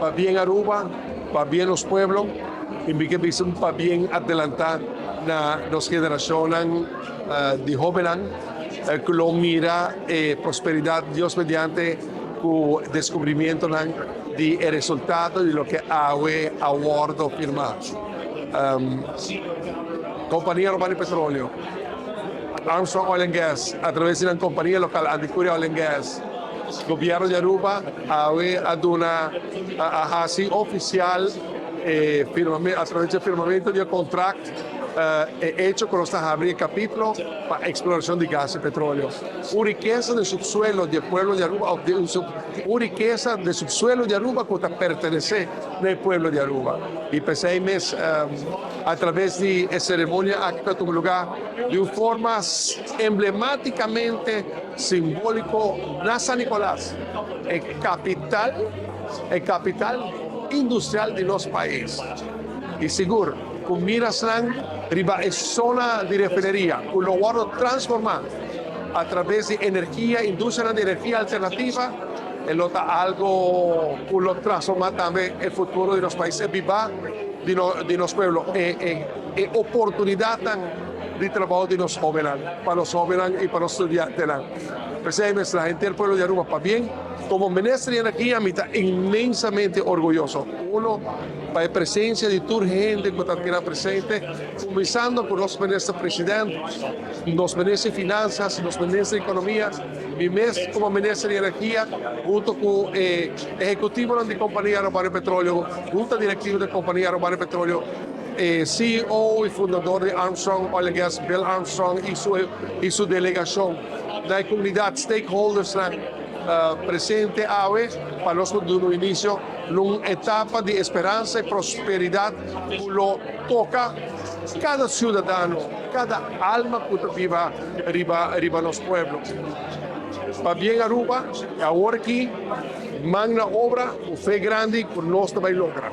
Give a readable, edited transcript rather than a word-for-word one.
Pabien Aruba, pabien nos pueblo y mi ke bisa un pabien adelanta na nos generacionnan di hobennan cu lo mira e prosperidad Dios mediante cu descubrimientonan di e resultado di loke awe a wordo firma. Compania Arubano di Petroleo, Armstrong Oil and Gas a traves di nan compania local Anticuria Oil and Gas, Gobierno di Aruba awe a duna a haci oficial e firmamento a traves di e firmamento di e contract e hecho cu nos ta habri e capitulo pa exploracion di gas y petroleo. Un rikesa den subsuelo di e pueblo di Aruba of di un un rikesa den subsuelo di Aruba cu ta pertenece na e pueblo di Aruba y p'esey mes a traves di e ceremonia aki cu a tuma lugar di un forma emblematicamente Simbóliko na San Nicolas, e kapital, e kapital industrial di nos pais. I sigur ku mirasnan riba e zona di refineria ku lo wòrdu transformá a traves di energia, industrianan di energia alternativa, e lo ta algu ku lo transformá tambe e futuro di nos pais, e bibá di nos pueblo, e oportunidatnan. di trabou di nos hobennan, pa nos hobennan y pa nos studiantenan. P'esey mes la henter pueblo di Aruba pabien. Como Minister di Energia mi ta inmensamente orguyoso, uno, pa e presencia di tur hende cu ta keda presente, cuminsando cu nos Minister President, nos Minister di Finanzas, nos Minister di Economia, mi mes como Minister di Energia, hunto cu e ehecutivonan di Compania Arubano di Petroleo, hunta directivo di Compania Arubano di Petroleo, E CEO y fundador di Armstrong Oil and Gas, Bill Armstrong y su y su delegacion na e comunidad, stakeholdersnan presente awe pa nos por duna un inicio na un etapa di esperansa y prosperidad cu lo toca cada ciudadano, cada alma cu ta biba riba riba nos pueblo. Pabien Aruba, y awor aki man na obra cu fe grandi cu nos ta bay logra.